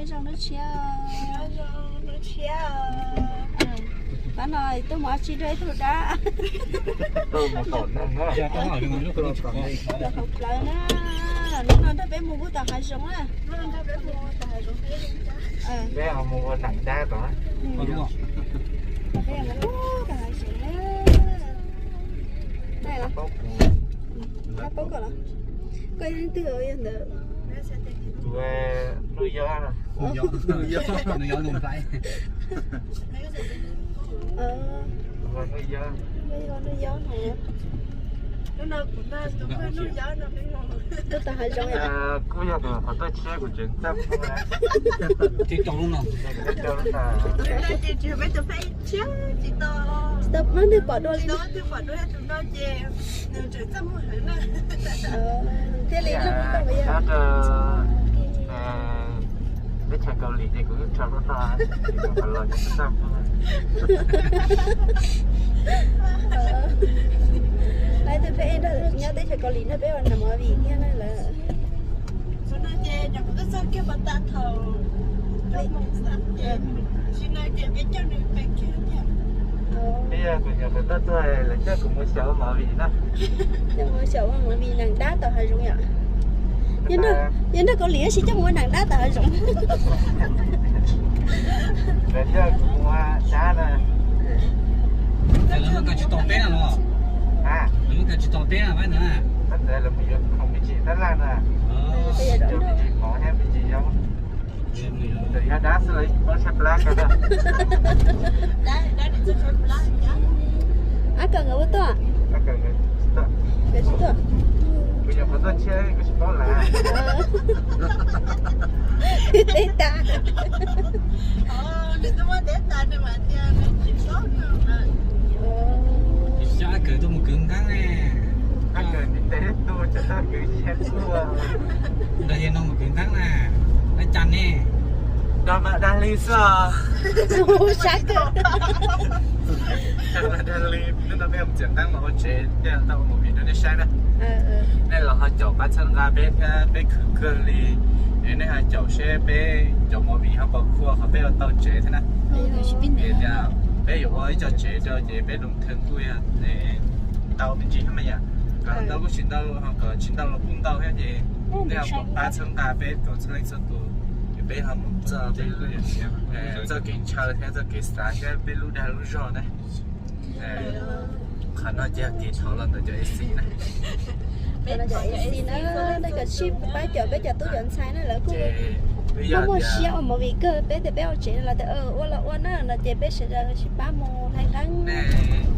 Zoo hnub tshiab. Pab no tuaj mus ua tsi rau ib tug dab? Hauv plawv na, hnub no nrog peb mus pub tom hav zoov na. Peb mus ua neeg dab tod. Peb mus pub tom hav zoov na. Koj paub koj los? Koj yog leej twg yog ntawd? Kuv Nuj Yob. Nuj Yob, Nuj Yob Noo Nplhaib. Nuj Yob, Nuj Yob hos. Pub tom hav zoov yom? Kuj yog tus qhov tuaj tshiab kuv tseem txaj muag. Tsis tau lub no. Tsis tau pab twg pom dua li. Thiaj li lub no. Teb chaws Kaus Lim ces kuv yeej rho lub no, los txaj muag. Lawv twb peb nyob teb chaws Kaus Lim no peb ua nag movie thiab na lawm. Peb yog kuv nyuam qhuav tuaj tuaj lawv coj kuv mus xyaum ua movie na. Coj mus xyaum ua movie neeg dab tom hav zoov yom. Yog nrog Kaus Lim tab sis coj mus ua neeg dab tom hav zoov. Lawv coj kuv mus ua dab na. Lawv muab kaw tsis tos peb na los? Lawv muab kaw tsis tos peb na pab ntawd na. Pab ntawd lawv mus yuav khoom me ntsis tab laj na. Yuav me ntsis mov thiab me ntsis zaub. Tseem yog dab xwb los paub tshaib plab kawg na. Ab, kawm nkawd ua tuaj? Nkawd tsis tuaj. Kuv nyuam qhuav tuaj tshiab kuv tsis paub lawm. Teb tas. Xyov Ab Kawm tuaj mus kwv nqeeb ne. Ab Kawm ntiv tes tuaj cov tau kwv tshiab tuaj. Nrog yawg no mus kwv nqeeb na, ab cas ne. Nrog mas dag li xwb os. Sab kawg. Dag li, hnub no peb mus txiav nqeeb los ua tsev, tej tau ua movie rau nej saib na. Nej los ho caum pab txhawb nqa peb thiab, peb khwv kawg li. Es nej ho caum seb peb cov movie ho puas khuam qhov peb ua tau tsev thiab na. Es tias peb yuav ua ib co tsev rau ces peb lub theej kuj yog tau me ntsis thiab mas yom. Kom ntau kuj tsis ntau, ho kom tsis ntau los kuj ntau thiab ces nej ho pab txhawb nqa peb kom txhua leej txhua tus, es peb ho mus txog peb lub, txoj kev ntshaw thiab txoj kev xav thiab peb lub dag lub zog na. Qhov no ces yog kev thov los ntawm cov A C na. Cov A C na, nej kom sib pab caum peb cov tub cov ntxhais na, lawv kuj muaj muaj siab ua movie kawg, peb tias peb ua tsev no los tias ua los ua na no ces peb sawv daws sib pab mus hlais nqeeb.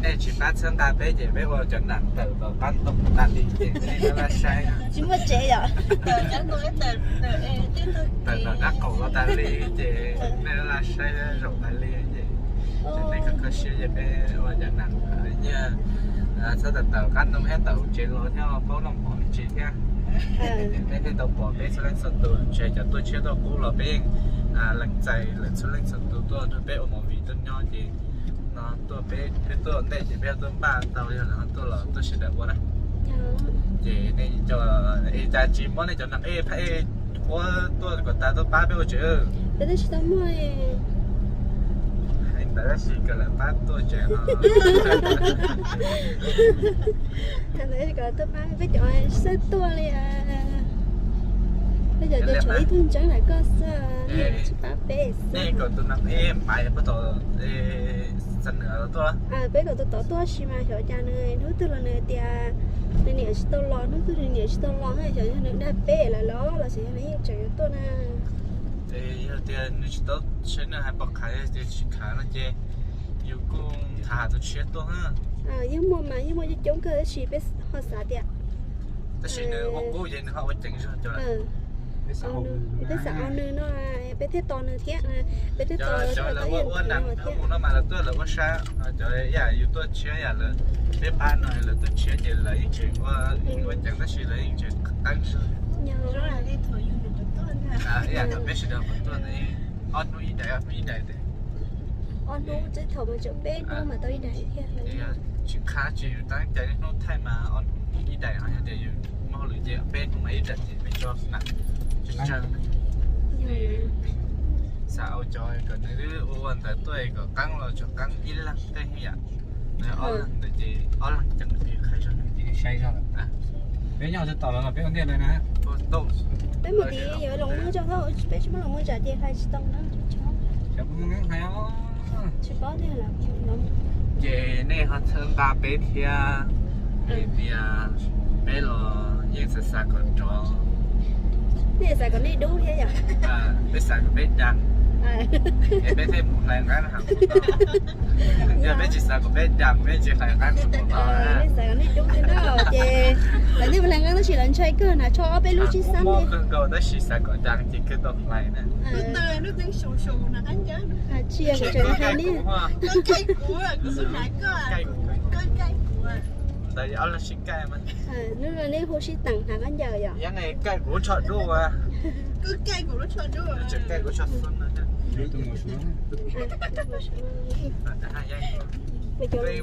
Nej tsis pab txhawb nqa peb ces peb ua cov nam tawm tom qab ntoo tas li ces nej laj saib. Tsis muaj tsev yom? Tawm tom qab qaum los tas li ces nej laj saib zaum tas li ces nej kho kho siab ces peb ua cov nam nyiaj txhob tawm tawm qab ntoo thiab tawm tsev los thiab paub noj mov me ntsis thiab. Nej thiaj tau pom peb txhua leej txhua tus, ntshe cov tuaj tshiab tuaj qub los peb yeej lees txais lawv txhua leej txhua tus tuaj nrog peb ua movie tuaj nyob ces no tuaj peb, peb tuaj ua ntej ces peb tuaj npaj tau yog lawv tuaj los tuaj sawv daws ua na. Ces nej cov, es cas tsis muab nej cov nam ej phab ej ua tuaj kom tas tuaj pab peb ua tsev. Peb twb tsis tau muaj. Hais ntawd tab sis kom lawv pab tuaj tsev no. Hais ntawd kom lawv tuaj pab peb cov xawb tuaj li. Peb cov ces tshuav ib tug ntseeb ntawm koj xwb, nej tsis pab peb xwb. Nej kom tus nam ej Maiv puag tom Xam Nuam los tuaj. Peb kom tus tod tuaj sis mas xyov cas nws hnub twg los nws tias nws niam tsis tau los, hnub twg nws niam tsis tau los xyov yog nws dag peb lawm los los xyov yog nws yeej tseem yuav tuaj na. Yog tias nws tsis tau, seb nws hais pom qhav, yog tias tsis khav no ces yus kuj tham tus tshiab tuaj. Yeej muaj mas, yeej muaj coob coob kawg tab sis peb ho xav tias, tab sis nws ua qub ces nws ho ua ceev zog cov lawm. Peb xav ua nws no peb thiaj tos nws thiab, peb thiaj tos cov lawv ua ua nam mus no mas lawv tuaj lawv ua sab, cov yam yus tuaj tshiab yam lawv, peb pab no lawv tuaj tshiab ces lawv yeej tseem ua, ua ceev tab sis lawv yeej tseem qeeb zog. Ib yam thaum peb sawv daws tuaj ntawd, ob hnub ib daim, ob hnub ib daim tes. Ob hnub teb thaum mas tseem peb hnub mas tau ib daim thiab. Tsis qab tsis yus tab cai hnub thaij mas ob hnub ib daim, ho yog tias yus muaj hauj lwm ces peb hnub mas ib daim ces peb tso nam tsawg tsawg. Cov kom nws ua ntawd tuaj kom qeeb los tsuas qeeb ib leeg tej yam. Ob leeg ntawd ces ob leeg ceev ces qhia zog ces saib zog lawm. Peb nyob tom lawv los peb ua ntej lawm na. Peb mus tim yuav los muaj zog, peb tsis muaj los muaj zog ces hlais tsis tau na. Cov muaj nqeeb hlais os. Tsis paub tias lawv. Ces nej ho txhawb nqa peb thiab, vim tias peb los yeej xav xav kom nrov. Nej xav kom nej dub thiab yom? Peb xav kom peb dag, es peb thiaj mus hlais nqeeb heev. Yog peb tsis xav kom peb dag, peb tsis hlais nqeeb heev. Nej xav kom nej dub thiab na, ces lawv thiaj mus hlais nqeeb tab sis lawv ntshai kawg na, tshuav ob peb lub tsib xab kawg nkaus tab sis xav kom dag ces kawg tau hlais na. Tsis yog kuv tseem hais nej. Ntawd ob leeg sib kaij mas. Hnub no nej hu sib teem hnav khaub ncaws yom? Yog ne, kaij kuv tsho dub as.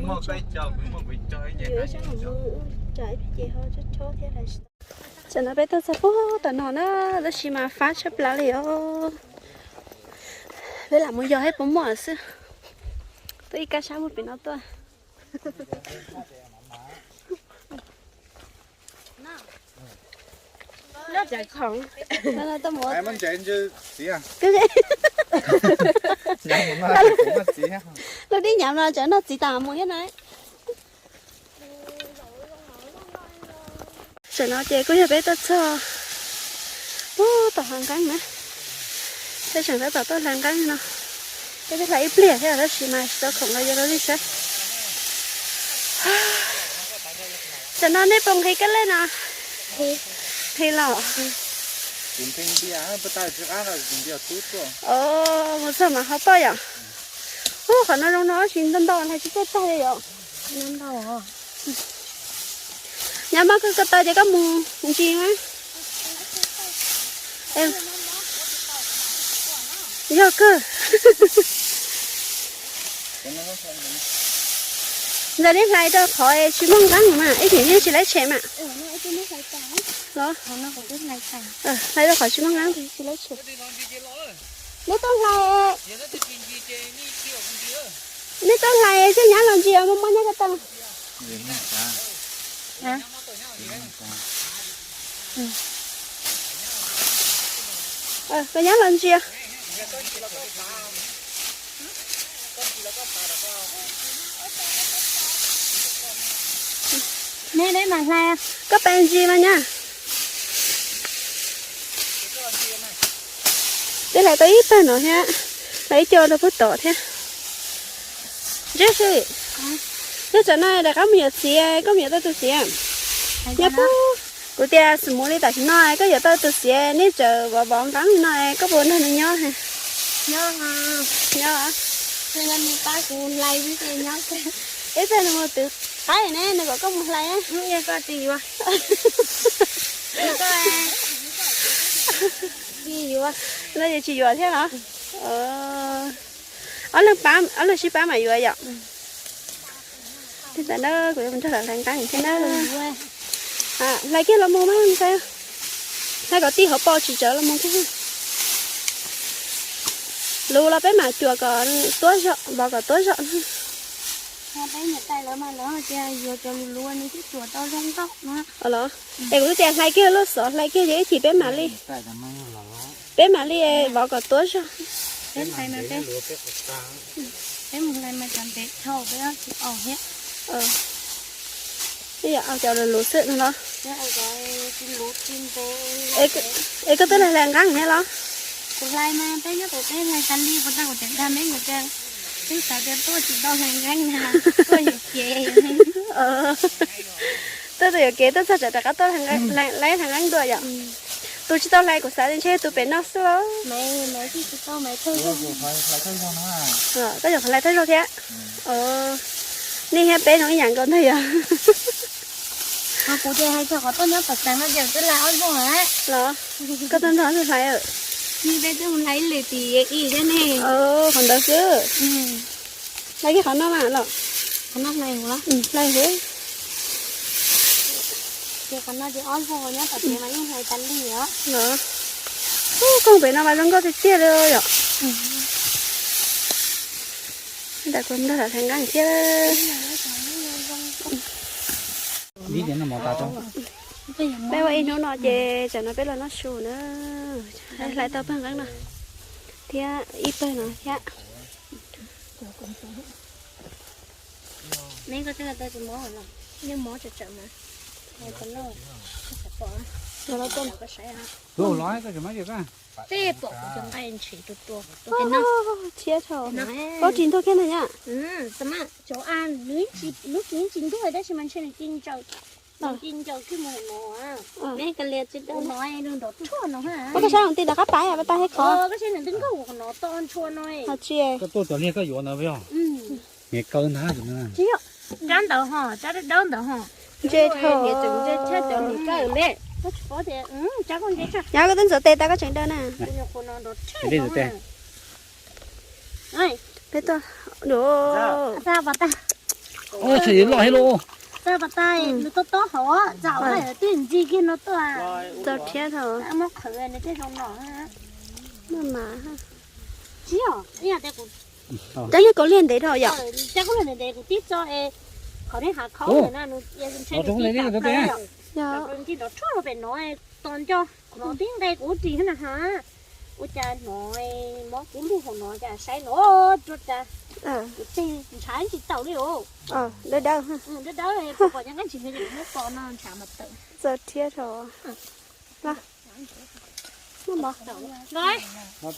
Muaj kuv cog, kuv muaj kuv cog ib nyuag. Tam no peb tuaj txog puag tom no na, tab sis mas fab tshaj plaws li os. Peb lam mus yog seb puas muaj xwb. Tuaj ib kab sab muaj pem no tuaj. Lub dib nyam no tseem noj txiv tas mus thiab na. Tam no ces kuj yog peb tuaj txog puag tom hlais nqeeb na. Peb tseem tab tom tuaj hlais nqeeb no. Peb twb hlais ib pliag thiab tab sis mas tsis tau khoom los yuav lub li saib. Tam no nej puas nqhis kab lej no? Nqhis los. Mus txog mas ho pom yom. Ub, qhov no zoo no tab sis ntau ntau hlais tsis txawj tag li yom. Nyob mab koj ko taw ces koj mus ntsis mas. Yog kawg. Ntawd nej hlais rau qhov tsis muaj nqeeb mas ib chim nej tsis laib tshem mas. Los, hlais rau qhov tsis muaj nqeeb tsis laib tshem. Nej tuaj hlais, nej tuaj hlais xwb, nyab los ntsia muaj mob nyob ko taw. Koj nyab los ntsia. Koj pab ntsis mas nyab. Twb hlais tau ib tag no thiab, hlais ib co rau puag tod thiab. Ntsib si, nyob tsam no rov qab mus yuav txiv, koj mus yuav tau tus txiv. Nyob puag, kuv tias xum mus li tam sim no koj yuav tau tus txiv, nej tseem vov vov nqeeb li no koj puas nrog nws nyob? Nyob, nyob. Ib tag nws mus twv qaib ne, nws kom koj mus hlais. No ces tsis yuav thiab los? Ob leeg pab, ob leeg sib pab mam yuav yom. Ntawm na kuv yuav mus nrog lawv hlais nqeeb thiab na. Hlais kiag los mus mas, hlais kom tij hauv paus tsis tsawv los mus thiab. Luv los peb mam cuam kom tuab zog, vov kom tuab zog. Los, es kuv twb tias hlais kiag lub xov, hlais kiag ces ib chim peb mam li, peb mam li vov kom tuab zog. Peb mus hlais mas cov ntev dhau peb tsis au thiab. Peb yuav au cov luv luv xwb no los. Es koj twb hlais nqeeb thiab los? Kuv hlais mas peb nyob pem peb hlais tas li puas tau, kuv tseem dag meb mus tias twb xav tias tuaj tsis tau hlais nqeeb na, tuaj yuam kev. Tuaj tus yuam kev, tuaj txog tsam rov qab tuaj laib hlais nqeeb dua yom. Tus tsis tau hlais kuv xav tias ntshe tus pem no xwb los. Koj yuav qhov hlais thawj zaug thiab. Nej thiab peb zoo ib yam nkaus ntag yog. Kuv ces hais txog qhov tuaj nyob tom xeev no ces twb hlais ob zaug lawm. Los, koj tuaj nrog wb hlais. Peb twb mus hlais ib lwm tim ib thiab ne. Qhov ntawd xwb. Hlais kiag qhov no mas los. Qhov no hlais huv los? Hlais huv. Ces qhov no ces ob zaug nyob tom tid mas yeej hlais tas li os. Los, koj pem no mas zoo nkauj tiag tiag li yom. Ntawm kuv nrog lawv hlais nqeeb thiab. Peb ua ib hnub no ces tsam no peb los noj su na. Hlais tau pawg nqeeb no thiab ib pawg no thiab. Tej pom kuv cov nqaij ntshiv tua tua. Paub tsis nthuav kiag ntag nyab. Cov a, nws tsis nthuav tab sis mas ntshe nws ci ntsaws, nws ci ntsaws kiag mus no. Nws nrov tshuaj no. Koj saib tis ntawm qab pais pas tag thiab khov. Koj saib nws twb nkauj ua qhov no to ntshua no. Koj tuaj cov liag koj yuav ntawd yog. Niam kaw ntag. Rab ntawd ho, rab dawb ntawd ho. Ntse dhau. Nyab koj twb ntxuav tes tas koj tseem daw na. Peb tuaj. Txav pas tas, nws tob tob hauv, txav twb ntxi kiag no tuaj. Txaus thiab thaum. Maj mam. Cov niag kaus liag ntev dhau yom. Cov kuv liag ntev ntev kuv tib txo es qhov nej hav khaub ntawm na nws ntshe nws tib tag yom. Ntshe nrov tshuaj rau pem no, tos nco qhov no tib nqe kuv ris na ha. Ua cas hnov mob kub lug hauv no cas saib no rua cas. Kuv tes ntshav tsis taus li os. Dawb dawb, dawb dawb, pom cov nqaij ntshis no ces kuv muab pos no ntshav mas tawm. Txaus thiab thaum. Los, los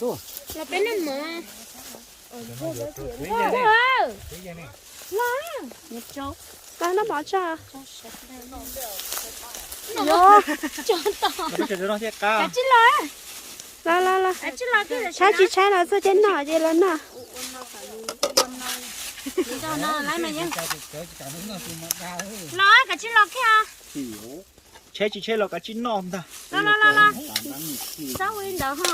peb noj mov. Los, noj mov tso. Kav tsij los. Los los los. Tshaib tsis tshaib los txog caij noj ces los noj. Los kav tsij los kiag. Tshaib tsis tshaib los kav tsij noj ntag. Los los los los. Txhob ua li ntawd ho.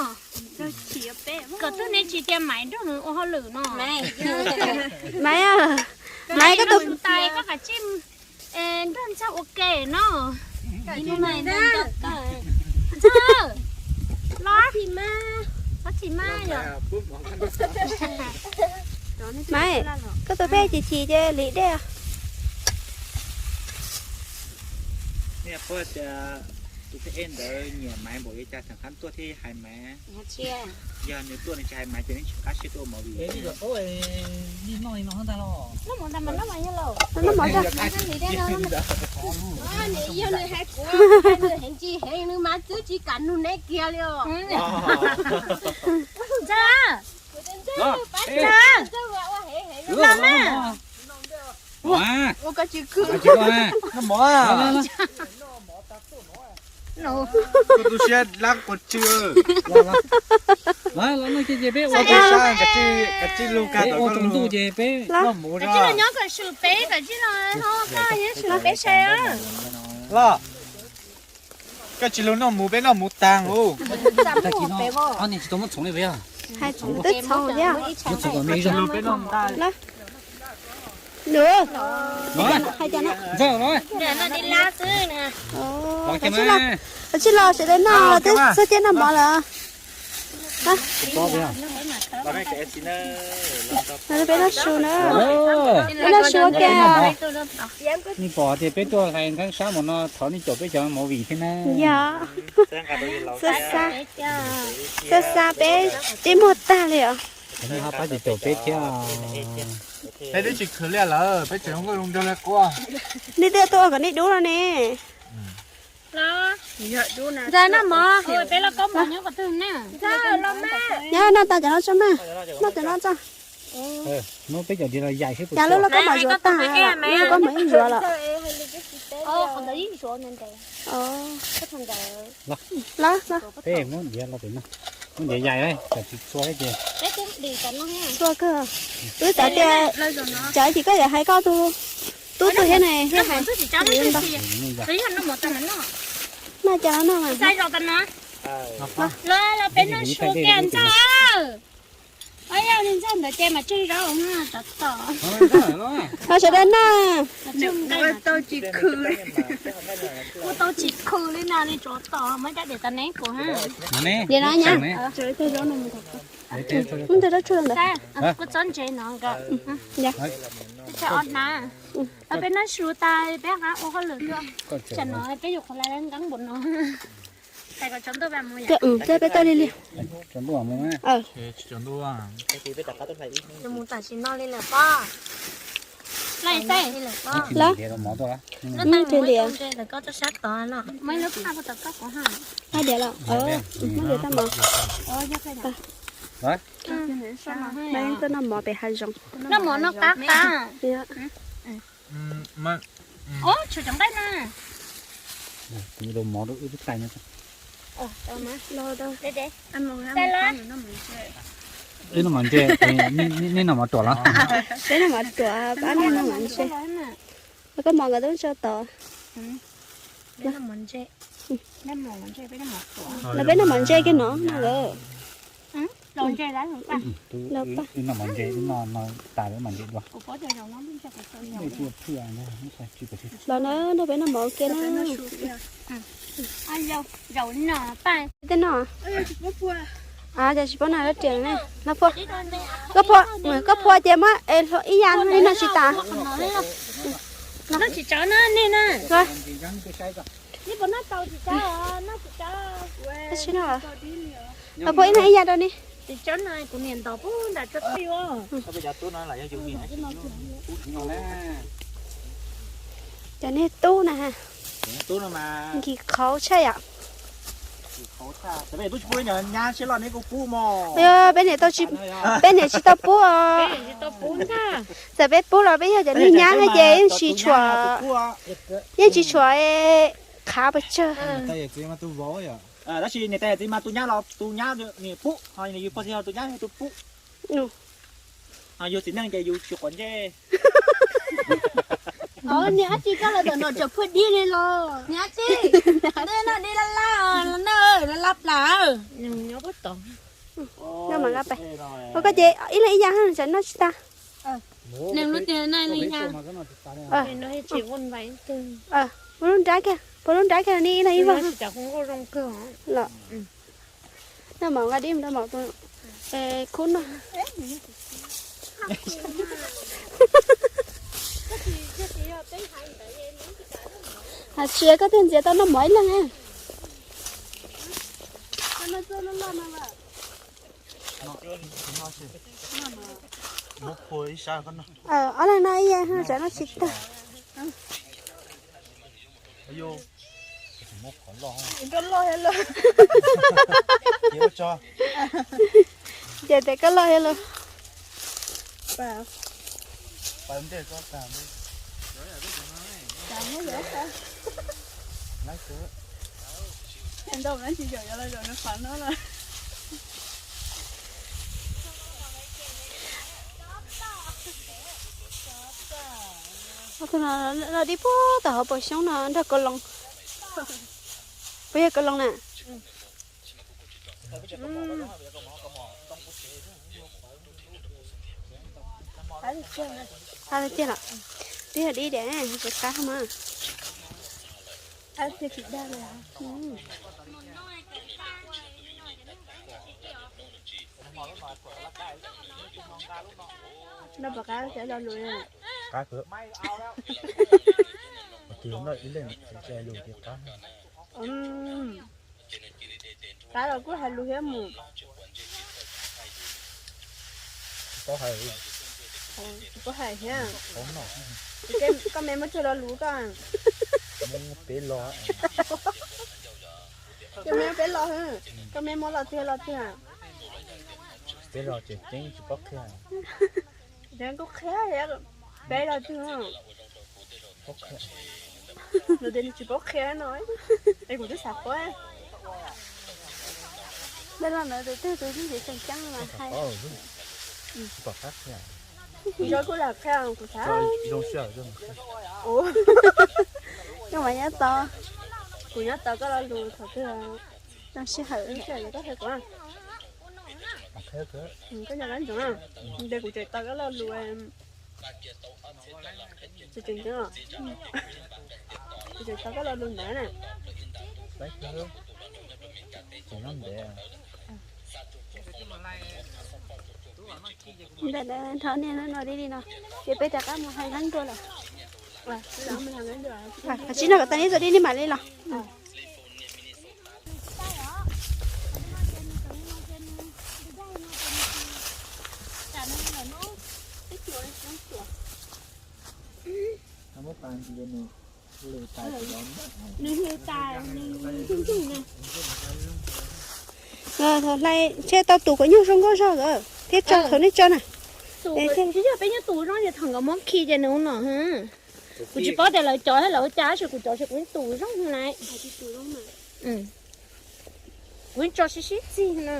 Kom tug ne tsis tias Maiv nrog nws ua hauj lwm no. Maiv, Maiv koj tus tais koj kav tsij nrog ntxawg ua ke no. Ntxawg, los, txhob chim mas yom. Maiv, koj tus peb chim chim ces lim dej. Nej paub tias tus phej ej ntawd nyiam Maiv npaum li cas tseem qab tuaj thiaj hais Maiv. Yog nws tuaj nws tsis hais Maiv ces nws tsis qab siab tuaj ua movie. Yog nws hais kuv, nws heev tsis heev nws mas twb tsis kam nug neb kiag li os. Ua koj tsis khwv. Koj tu siab lab quav tsw. Ua tu sab, kav tsij lug kag tau koj lug noj mus. Kav tsij los nyob kom swm peb, kav tsij los ho koj yeej swm peb sai. Los, koj tsis lug noj mus peb noj mus tag ub. Hais txhoov twb txhoov thiab. Nws hais cas no? Kav tsij los, kav tsij los sawv daws noj, twb txog caij noj mov lawm. Peb noj su na, peb noj su ua ke. Nej pom tias peb tuaj hlais nqeeb sab mus no thov nej caum peb cov movie thiab na. Yog, xab xab, xab xab peb tib muag tag li os. Nej ho pab caum caum peb thiab. Peb twb tsis khwv liaj lawm, peb tseem zoo nkauj zoo nraug li quaj. Nej twb tuaj ua kom nej dub no ne. Ntxawg, noj mov, peb los koj mov nyob qhov twg ne? Nyob noj tag cov no tso mas, noj cov no tso. Cas lub lub koj mov yuav tag, lub koj mov ib yuav los. Los, los. Peb muab diav los pem no, muab diav yais, tsam tsis txhua ces. Txhua kawg. Wb xav tias, tsam ces koj yuav hais koj tus tub tuaj thiab ne, hais. Noj cas los noj mas. Los peb noj su kiag Ntxawg. Ntawd ces mas tseg zaub tsov tom. Ho sawv daws noj. Kuv tau tsis khw li no li tsov tom muab cov diav tas neb kuv ha. Diav no nyab. Kuv txob ntses no nkawd. Tsa ob hnab. Peb noj su tas peb rov qab ua hauj lwm dua. Tsam no peb yuav qhuav lawv nqeeb npaum no. Peb tau li li. Mus tam sim no li lawm pob. Lawm, ntses ntiav. Ab diav los, muab diav tau mov. Mas yeej tuaj noj mov pem hav zoov. Noj mov no qab qab. Tshuav cov nqaij na. Kuv yuav rau mov rau wb ib tais no. Wb noj mov ntses, nej noj mov ruam los? Peb noj mov ruam, pab nej noj mov ntses. Koj mov nkawd twb tso tod. Los peb noj mov ntses kiag no no lawm. Wb noj mov ntses, wb noj no tas wb mam ntses dua. Los na, nrog peb noj mov kiag na. Tej no. Cas tsis paub noj lab riam ne. Los phua. Koj phua, koj phua ces muab ib yam li no tsis tas. Los phua ib leeg ib yam rau ni. Cov niag tub na, nkig qhauv tshaj yom. Peb niam tsis, peb niam tsis tau pub os. Txawm peb pub los peb yog cov niag nyab thiab ces yeej tsis tshuam, yeej tsis tshuam qhav pes tsawg. Tab sis niam tais yawm txiv mas tus nyab los tus nyab nws pub, ho yus pog txiv los tus nyab tus pub. Ho yus txiv neej ces yus tsis quav ntsej. Niam dab tsi koj los tom no tseem phuaj dib li los? Niam dab tsi? Tej no dib laj laj, laj laj plas. Koj ces ib leeg ib yam, tsam noj tsis tas. Ua lub nrab kiag, puas lub nrab kiag ni, ib leeg ib voj. Los noj mov nqa dib mus rau mov khub noj. Hais tsis koj thiaj ntxias tau noj mov ib leeg. Ob leeg noj ib yam, tsam noj tsis tag. Ces tes koj loj thiab lauj. Tus no los dib puag tom hauv paus xyoob no nrog kaus loos. Puas yog kaus loos na? Qab tiag los? Twb yog dib diam, tsis qab mas. Noj puas qab cov lo lus? Qab kawg. Tus noj ib leeg ces lo lus ces qab. Qab los kuj hais lus thiab mus. Tsis paub hais thiab. Koj me muab tseg lo lus koj. Peb lo. Koj me muab peb lo, koj me muab lo twg lo twg. Peb lo ces ceeb tsis paub qhia. Kuj qhia, peb lo twg. Nws tias nws tsis paub qhia no, es kuv twb xav paub. Peb lo ntawd tus twg tus yeej tseem ceeb mas hais. Zoo kuj lam qhia kuv xav. Koj mas nyob tod, kuv nyob tod koj lo lus thaum twg zoo sij hawm koj qhia kuv. Koj nco qab ntsoov, ntes kuv tseem tau koj lo lus, tseem tseem tseem tau koj lo lus ntawd na. Ntawm no nrog niag no no li li no, ces peb rov qab mus hais leej dua lawm. Qhov tsis no kom tas li, txog li nej mam li los. Nws hlw tas, nws ntsuj ntsuj na. Thaum hlais ntshe tau tus kom nyuj zoo nkauj zog lawm thiab tso thaum nej tso na. Tus, tsis yog peb nyob tus zoo ces thaum nkawd muab khi ces nws ua no. Kuv tsis paub tias lawv cov thiab lawv ua cas, tab sis kuv cov ces kuv yeej tus zoo lawm. Kuv yeej tso sib sib txig na.